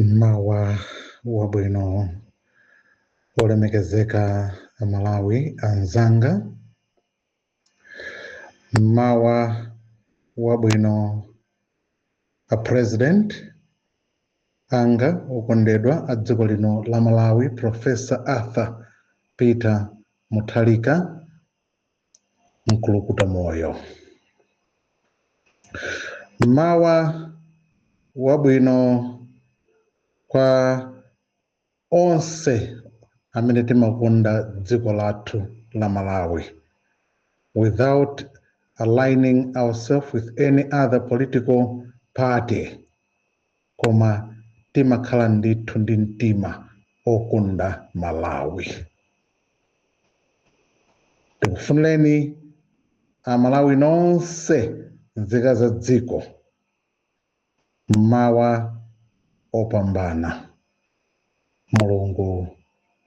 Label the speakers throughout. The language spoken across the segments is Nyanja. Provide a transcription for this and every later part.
Speaker 1: Mmawa wabwino, olemekezeka Amalawi anzanga. Mmawa wabwino, a President anga okondedwa a dziko lino la Malawi, Professor Arthur Peter Mutharika, Mkulukuta Moyo. Mmawa wabwino kwa onse amene timakonda dziko lathu la Malawi without aligning ourselves with any other political party, koma timakhala ndithu ndi mtima okonda Malawi. Tikufunireni Amalawi nonse, nzika za dziko, mmawa opambana. Mulungu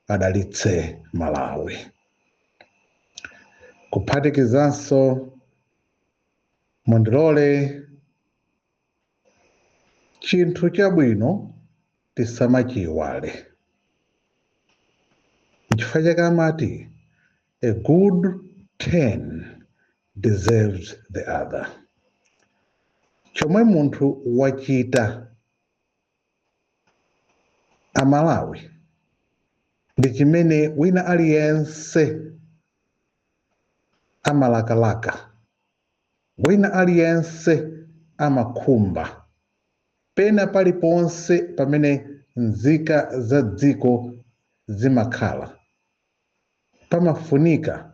Speaker 1: adalitse Malawi. Kuphatikizanso, mundilole, chinthu chabwino tisamachiyiwale. Nchifukwa chake amati a good turn deserves the other. Chomwe munthu wachita Amalawi ndi chimene wina aliyense amalakalaka, wina aliyense amakhumba. Pena paliponse pamene nzika za dziko zimakhala, pamafunika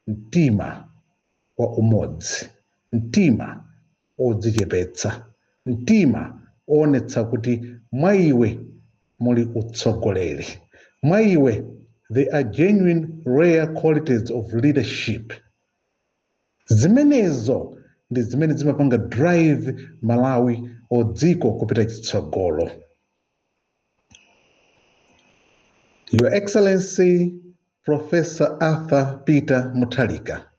Speaker 1: mtima wa umodzi, mtima odzichepetsa, mtima oonetsa kuti mwa iwe muli utsogoleri, mwa iwe there are genuine rare qualities of leadership. Zimenezo ndi zimene zimapanga drive Malawi o dziko kupita chitsogolo. Your Excellency Professor Arthur Peter Mutharika,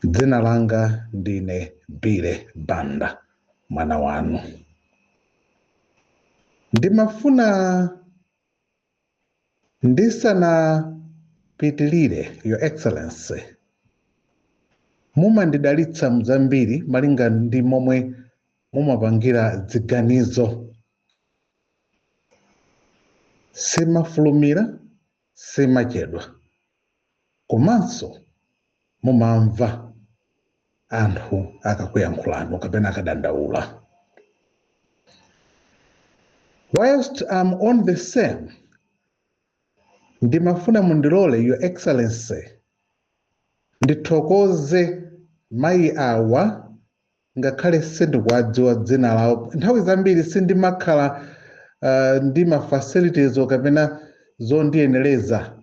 Speaker 1: dzina langa ndine Billy Banda, mwana wanu. Ndimafuna ndisanapitilire, Your Excellency, mumandidalitsa mzambiri malinga ndi momwe mumapangira ziganizo. Simafulumira, simachedwa, komanso mumamva anthu akakuyankhulani kapena akadandaula. Whilst I'm on the same, ndimafuna mundilole, Your Excellency, ndithokoze mayi awa, ngakhale sindikuwadziwa dzina lawo. Nthawi zambiri sindimakhala ndi ma facilities kapena zondiyenereza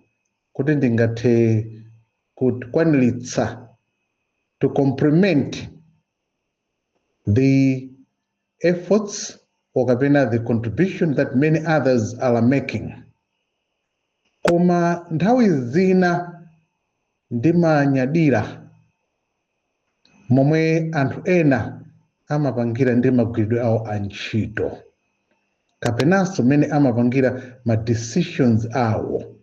Speaker 1: kuti ndingathe kukwaniritsa to complement the efforts or kapena the contribution that many others are making, koma nthawi zina ndimanyadira momwe anthu ena amapangira ndi magwiridwe awo a ntchito kapenanso mmene amapangira ma decisions awo.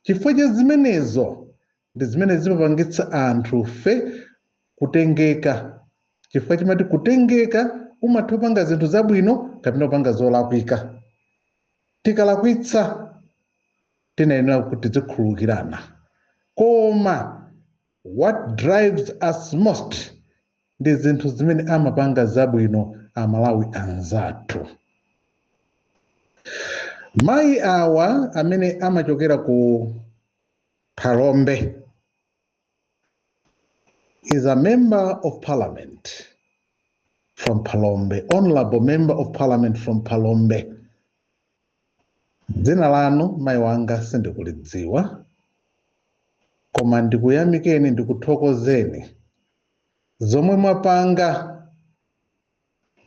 Speaker 1: Chifukwa cha zimenezo ndi zimene zimapangitsa anthu fe kutengeka, chifukwa chimati kutengeka umatha kupanga zinthu zabwino kapena kupanga zolakwika. Tikalakwitsa tinayenera kuti tizikhululukirana, koma what drives us most ndi zinthu zimene amapanga zabwino Amalawi anzathu. Mayi awa amene amachokera ku Phalombe is a member of parliament from Phalombe, honorable member of parliament from Phalombe. Dzina lanu, mayi wanga, sindikulidziwa, koma ndikuyamikeni, ndikuthokozeni zomwe mwapanga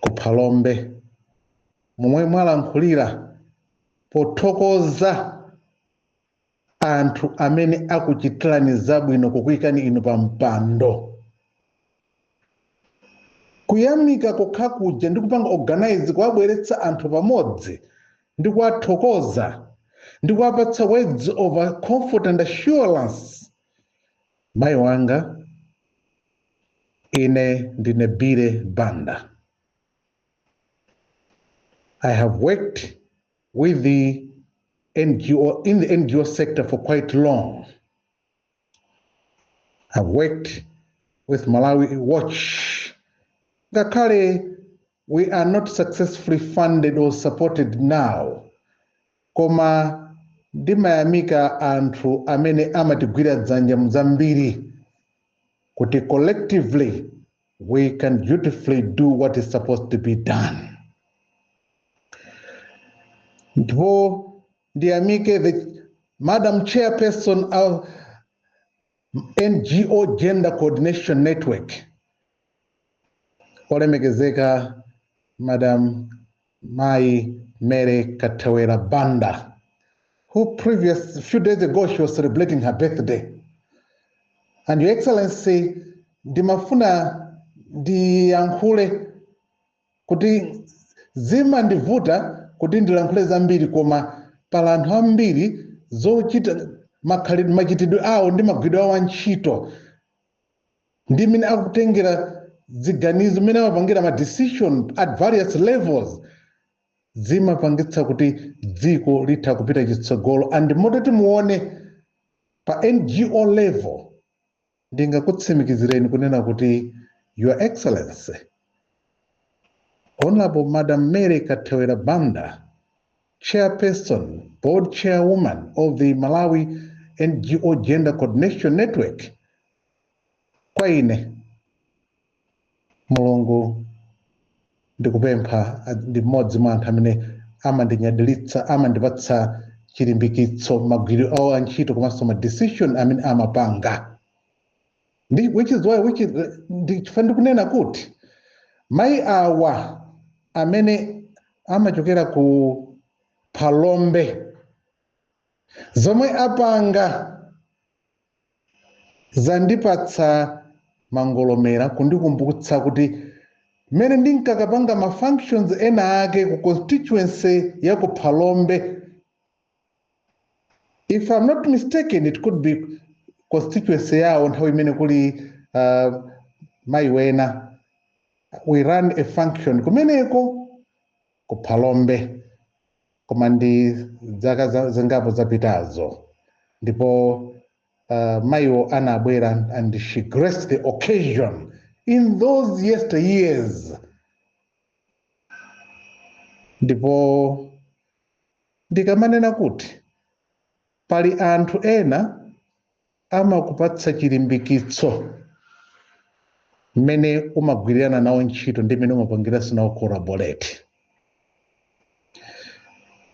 Speaker 1: ku Phalombe, momwe mwalankhulira pothokoza anthu amene akuchitirani zabwino kukuyikani inu pa mpando. Kuyamika kokha kuja ndi kupanga organize, kuwabweretsa anthu pamodzi ndi kuwathokoza ndi kuwapatsa words of comfort and assurance. Mayi wanga, ine ndine Billy Banda. I have worked with the NGO, in the NGO sector for quite long. I've worked with Malawi Watch. Ngakhale we are not successfully funded or supported now, koma ndimayamika anthu amene amatigwira dzanja mzambiri kuti collectively we can dutifully do what is supposed to be done. Ndipo ndiyamike the Madam Chairperson of NGO Gender Coordination Network, olemekezeka Madam Mai Mary Kathewera Banda, who previous few days ago she was celebrating her birthday. And Your Excellency, ndimafuna ndiyankhule kuti zimandivuta kuti ndilankhule zambiri, koma pala anthu ambiri zochita makhalidwe, machitidwe awo ndi magwiridwe awo a ntchito ndi mmene akutengera ziganizo, mmene amapangira ma decision at various levels, zimapangitsa kuti dziko litha kupita chitsogolo. And mototi muone pa NGO level, ndingakutsimikizireni kunena kuti Your Excellency Honorable Madam Mary Kathewera Banda, chairperson, board chairwoman of the Malawi NGO Gender Coordination Network, kwa ine Mulungu ndikupempha, ndi mmodzi mwa anthu amene amandinyadilitsa, amandipatsa chilimbikitso, magwiridwe awo a ntchito komanso ma decision amene amapanga. Ndi which is why, which is ndi chifukwa ndikunena kuti mayi awa amene amachokera ku Phalombe, zomwe apanga zandipatsa mangolomera, kundikumbutsa kuti mmene ndinkakapanga ma functions ena ake ku constituency ya ku Phalombe, if I'm not mistaken, it could be constituency yawo nthawi imene kuli mayi wena, we ran a function kumeneko ku Phalombe, koma ndi zaka zingapo zapitazo. Ndipo mayiwo anabwera and she graced the occasion in those yesteryears. Ndipo ndikamanena kuti pali anthu ena amakupatsa chilimbikitso mmene umagwirirana nawo ntchito ndi mmene umapangiranso nawo collaborate.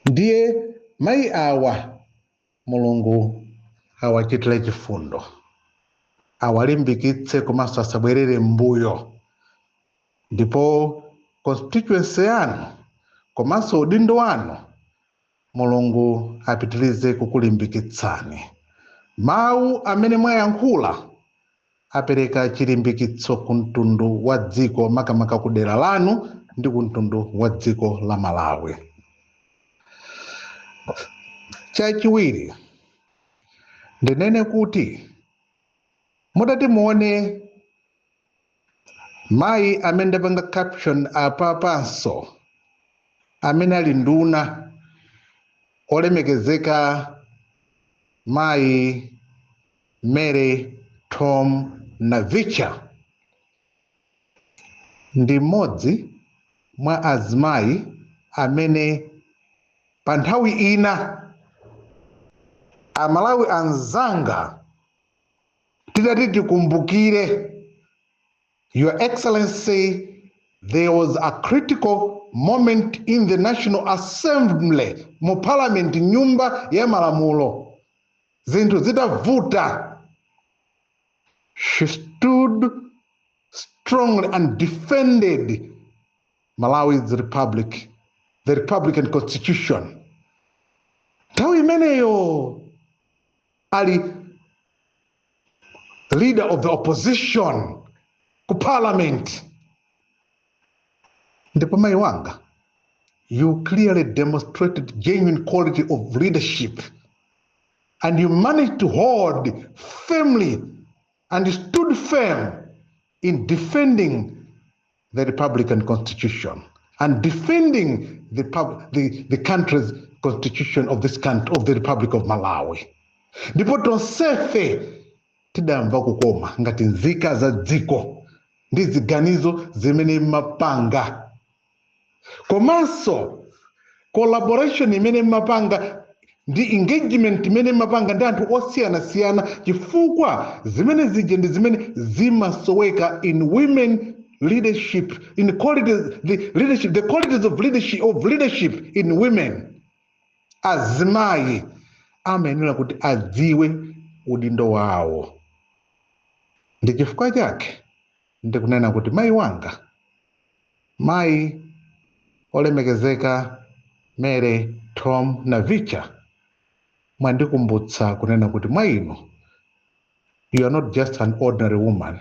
Speaker 1: Ndiye mayi awa, Mulungu awachitire chifundo, awalimbikitse komanso asabwerere m'mbuyo. Ndipo constituency yanu komanso udindo wanu, Mulungu apitirize kukulimbikitsani. Mawu amene mwayankhula apereka chilimbikitso ku mtundu wa dziko, makamaka ku dera lanu ndi ku mtundu wa dziko la Malawi. Chachiwiri, ndinene kuti mutati muone mayi amene ndapanga caption apapanso, amene ali nduna, olemekezeka mayi Mary Tom Navicha, ndi mmodzi mwa azimayi amene pa nthawi ina, Amalawi anzanga, titati tikumbukire, Your Excellency, there was a critical moment in the National Assembly, mu Parliament, nyumba ya malamulo, zinthu zitavuta, she stood strongly and defended Malawi's republic, the republican constitution. Nthawi imeneyo ali leader of the opposition ku Parliament. Ndipo mayi wanga, you clearly demonstrated genuine quality of leadership and you managed to hold firmly and stood firm in defending the Republican Constitution and defending the country's constitution of this country, of the Republic of Malawi. Ndipo tonsefe tidamva kukoma ngati nzika za dziko ndi ziganizo zimene mapanga, komanso collaboration imene mapanga ndi engagement imene mapanga ndi anthu osiyanasiyana, chifukwa zimene zija ndi zimene zimasoweka in women leadership, in qualities, the leadership, the qualities of leadership in women. Azimayi amayenera kuti adziwe udindo wawo. Ndi chifukwa chake ndikunena kuti mayi wanga, mayi olemekezeka Mary Tom Navicha, mwandikumbutsa kunena kuti mwa inu, you are not just an ordinary woman.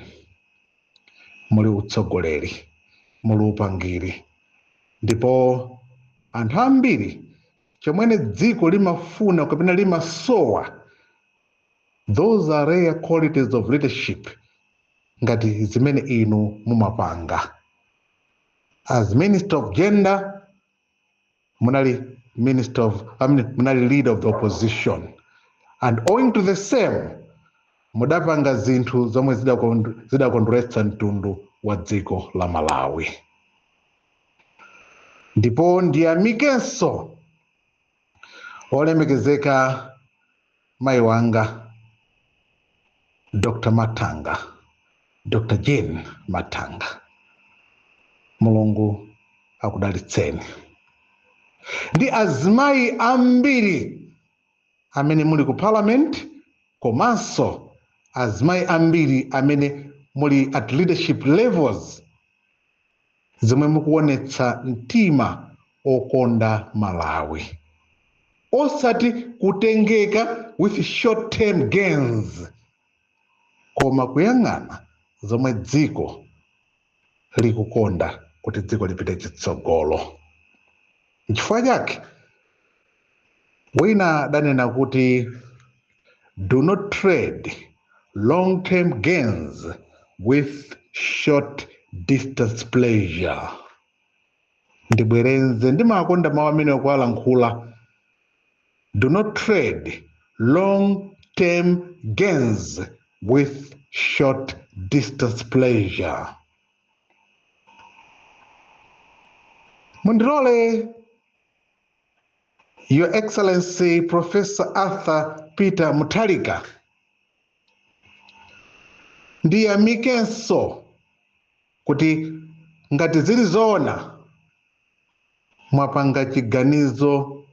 Speaker 1: Muli utsogoleri, muli upangiri. Ndipo anthu ambiri, chomwene dziko limafuna kapena limasowa, those are rare qualities of leadership ngati zimene inu mumapanga. As Minister of Gender, munali minister of, I mean, munali Leader of the Opposition, and owing to the same mudapanga zinthu zomwe zidakondweretsa mtundu wa dziko la Malawi. Ndipo ndiyamikenso olemekezeka mayi wanga Dr. Matanga, Dr. Jane Matanga, Mulungu akudalitseni, ndi azimayi ambiri amene muli ku Parliament, komanso azimayi ambiri amene muli at leadership levels, zomwe mukuonetsa mtima okonda Malawi, osati kutengeka with short term gains, koma kuyang'ana zomwe dziko likukonda kuti dziko lipite chitsogolo. Nchifukwa chake wina adanena kuti, "Do not trade long term gains with short distance pleasure." Ndibwerenze, ndimakonda mawu amene akuwalankhula: "Do not trade long term gains with short distance pleasure." Mundilole, Your Excellency Professor Arthur Peter Mutharika, ndiyamikenso kuti ngati zili zoona mwapanga chiganizo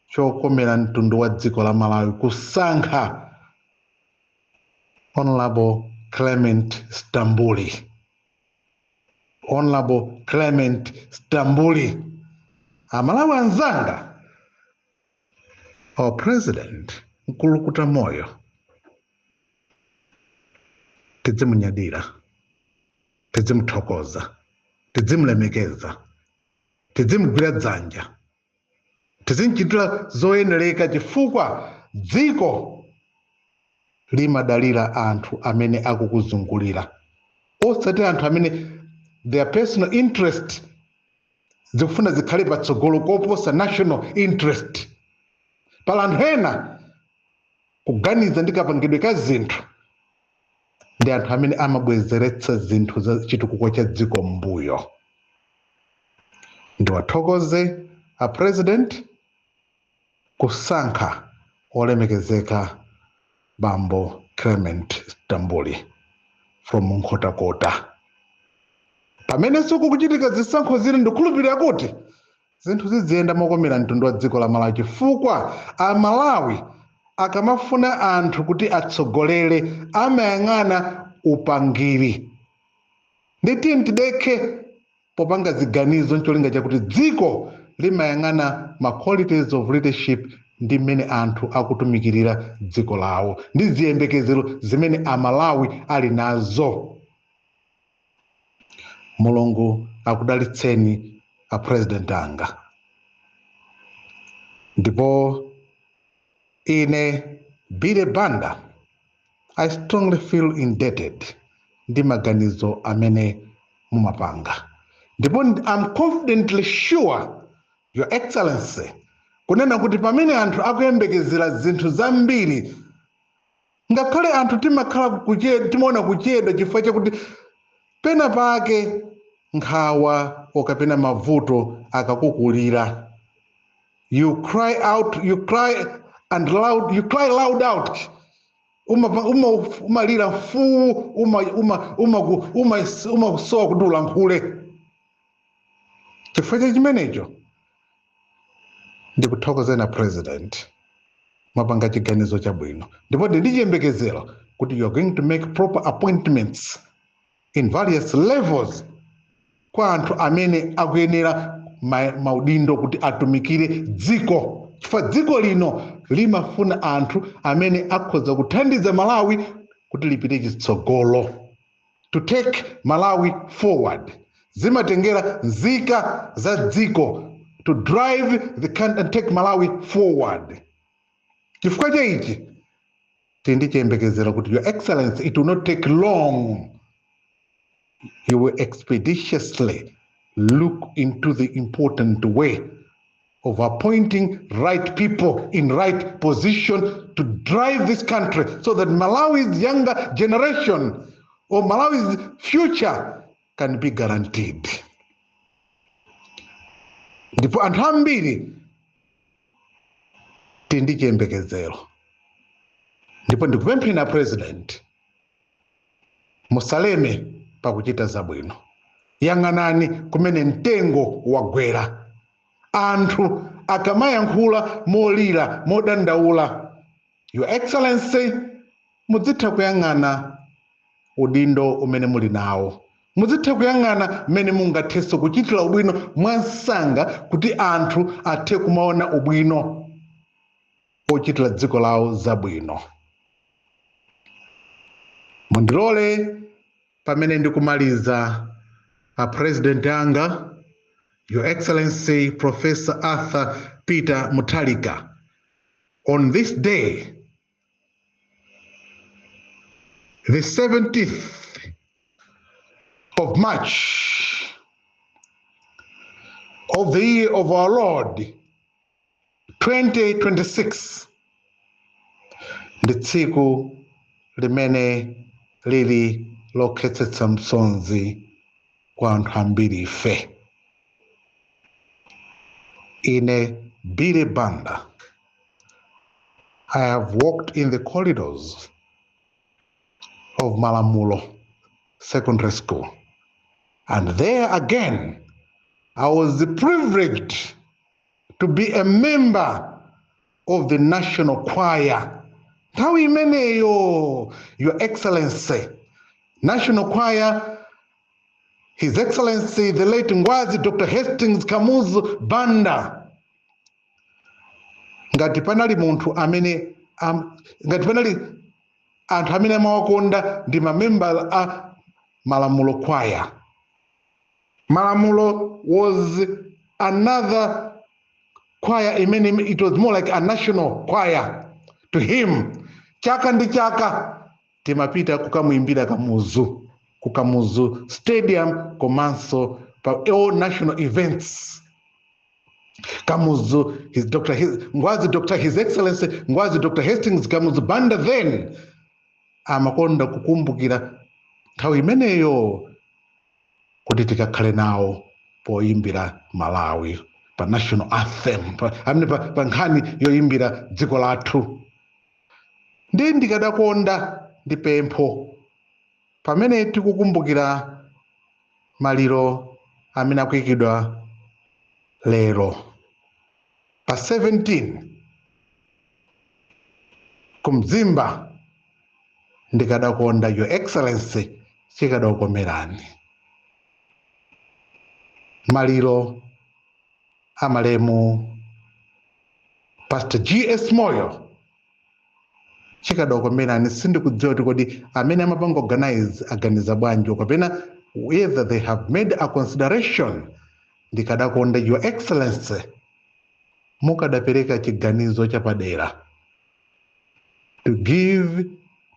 Speaker 1: chokomera mtundu wa dziko la Malawi kusankha Honorable Clement Stambuli, Honorable Clement Stambuli. Amalawi anzanga, our president mkulukuta moyo, tidzimunyadira, tidzimuthokoza, tidzimulemekeza, tidzimugwira dzanja, tizimchitira zoyenereka, chifukwa dziko limadalira anthu amene akukuzungulira, osati anthu amene their personal interest zikufuna zikhale patsogolo koposa national interest. Pala anthu ena kuganiza ndi kapangidwe ka zinthu ndi anthu amene amabwezeretsa zinthu za chitukuko cha dziko m'mbuyo. Ndiwathokoze a President kusankha olemekezeka Bambo Clement Stambuli from Nkhotakota. Pamenenso kukuchitika zisankho zili, ndikukhulupirira kuti zinthu ziziyenda mokomera mtundu wa dziko la Malawi, chifukwa Amalawi akamafuna anthu kuti atsogolere amayang'ana upangiri. Nditiye tidekhe popanga ziganizo ncholinga chakuti dziko limayang'ana ma qualities of leadership ndi mmene anthu akutumikirira dziko lawo ndi ziyembekezero zimene Amalawi ali nazo. Mulungu Akudalitseni a President anga. Ndipo ine Billy Banda, I strongly feel indebted ndi maganizo amene mumapanga, ndipo I'm confidently sure, Your Excellency, kunena kuti pamene anthu akuyembekezera zinthu zambiri, ngakhale anthu timakhala timaona kuchedwa chifukwa chakuti pena pake nkhawa okapena mavuto akakukulira, you cry out, you cry and loud, you cry loud out, umalira mfuu, umasowa kuti ulankhule. Chifukwa cha chimenecho, ndikuthokozeni, President. Mwapanga chiganizo chabwino, ndipo ndi chiyembekezero kuti you are going to make proper appointments in various levels kwa anthu amene akuyenera maudindo kuti atumikire dziko, chifukwa dziko lino limafuna anthu amene akhoza kuthandiza Malawi kuti lipite chitsogolo, to take Malawi forward. Zimatengera nzika za dziko to drive the country and take Malawi forward. Chifukwa cha ichi, tili ndi chiyembekezero kuti, Your Excellency, it will not take long, you will expeditiously look into the important way of appointing right people in right position to drive this country so that Malawi's younger generation or Malawi's future can be guaranteed. Ndipo anthu ambiri tili ndi chiyembekezero, ndipo ndikupemphera, President, musaleme pakuchita zabwino. Yang'anani kumene mtengo wagwera. Anthu akamayankhula molira, modandaula, Your Excellency, mudzitha kuyang'ana udindo umene muli nawo, muzitha kuyang'ana mmene mungathenso kuchitira ubwino mwansanga kuti anthu athe kumaona ubwino ochitira dziko lawo zabwino. Mundilole pamene ndikumaliza, a President anga, Your Excellency Professor Arthur Peter Mutharika, on this day, the 17th of March of the year of our Lord 2026, ndi tsiku limene lili lokhetsetsa msonzi kwa anthu ambiri ife. Ine Billy Banda, I have walked in the corridors of Malamulo Secondary School, and there again I was privileged to be a member of the national choir. Nthawi imeneyo, Your Excellency, national choir, His Excellency the late Ngwazi Dr Hastings Kamuzu Banda, ngati panali munthu amene ngati panali anthu amene amawakonda, ndi mamembala a Malamulo Choir. Malamulo was another choir imene it was more like a national choir to him. Chaka ndi chaka timapita kukamuimbira Kamuzu ku Kamuzu Stadium, komanso pa all national events. Kamuzu, his Dr. His, Ngwazi Dr. His Excellency Ngwazi Dr. Hastings Kamuzu Banda then amakonda kukumbukira nthawi imeneyo kuti tikakhale nawo poyimbira Malawi pa national anthem, amene pa nkhani yoyimbira dziko lathu. Ndi ndikadakonda ndi pempho, pamene tikukumbukira maliro amene akuyikidwa lero pa 17 kumzimba, ndikadakonda, Your Excellency, chikadakukomerani, maliro amalemu Pastor GS Moyo chikadakukomerani. Sindikudziwa kuti kodi amene amapanga organize aganiza bwanji kapena whether they have made a consideration. Ndikadakonda, Your Excellency, mukadapereka chiganizo chapadera to give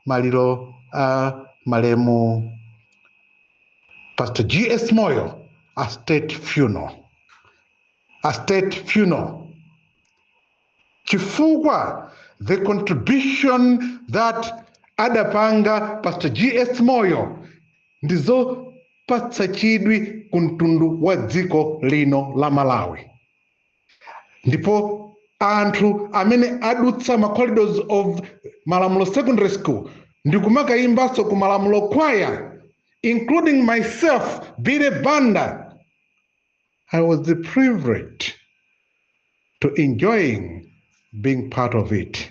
Speaker 1: maliro a malemu Pastor GS Moyo a state funeral, a state funeral, chifukwa the contribution that adapanga Pastor GS Moyo ndizopatsa chidwi ku mtundu wa dziko lino la Malawi. Ndipo anthu amene adutsa ma corridors of Malamulo Secondary School ndikumakayimbanso ku Malamulo Choir, including myself, Billy Banda, I was the privilege to enjoying being part of it,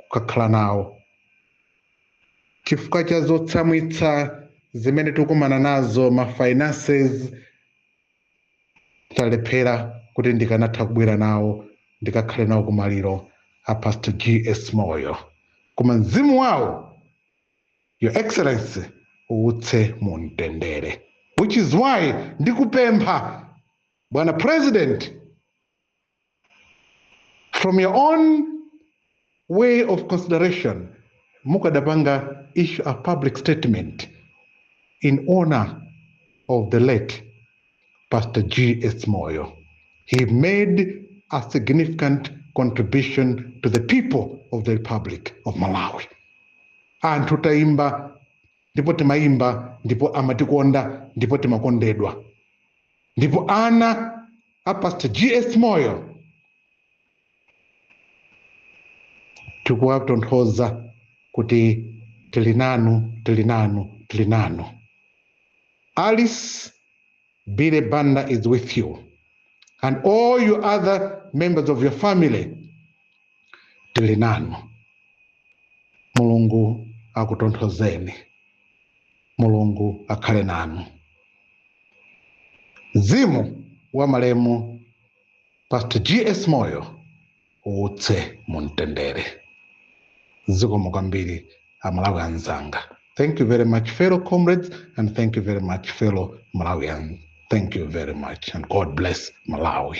Speaker 1: kukakhala nawo. Chifukwa cha zotsamwitsa zimene tikumana nazo, ma finances, talephera kuti ndikanatha kubwera nawo, ndikakhale nawo kumaliro a Pastor GS Moyo. Koma mzimu wawo, Your Excellency, uwutse mu mtendere, which is why ndikupempha, Bwana President, from your own way of consideration, mukadapanga issue a public statement in honor of the late Pastor GS Moyo. He made a significant contribution to the people of the Republic of Malawi. Anthu tayimba ndipo timayimba ndipo amatikonda ndipo timakondedwa. Ndipo ana a Pastor GS Moyo tikuwatonthoza kuti tili nanu, tili nanu, tili nanu. Alice Billy Banda is with you and all your other members of your family. Tili nanu. Mulungu akutonthozeni, Mulungu akhale nanu. Mzimu wa malemu Pastor GS Moyo uwutse mumtendere. Zikomo kwambiri, Amalawi anzanga. Thank you very much, fellow comrades, and thank you very much, fellow Malawians. Thank you very much, and God bless Malawi.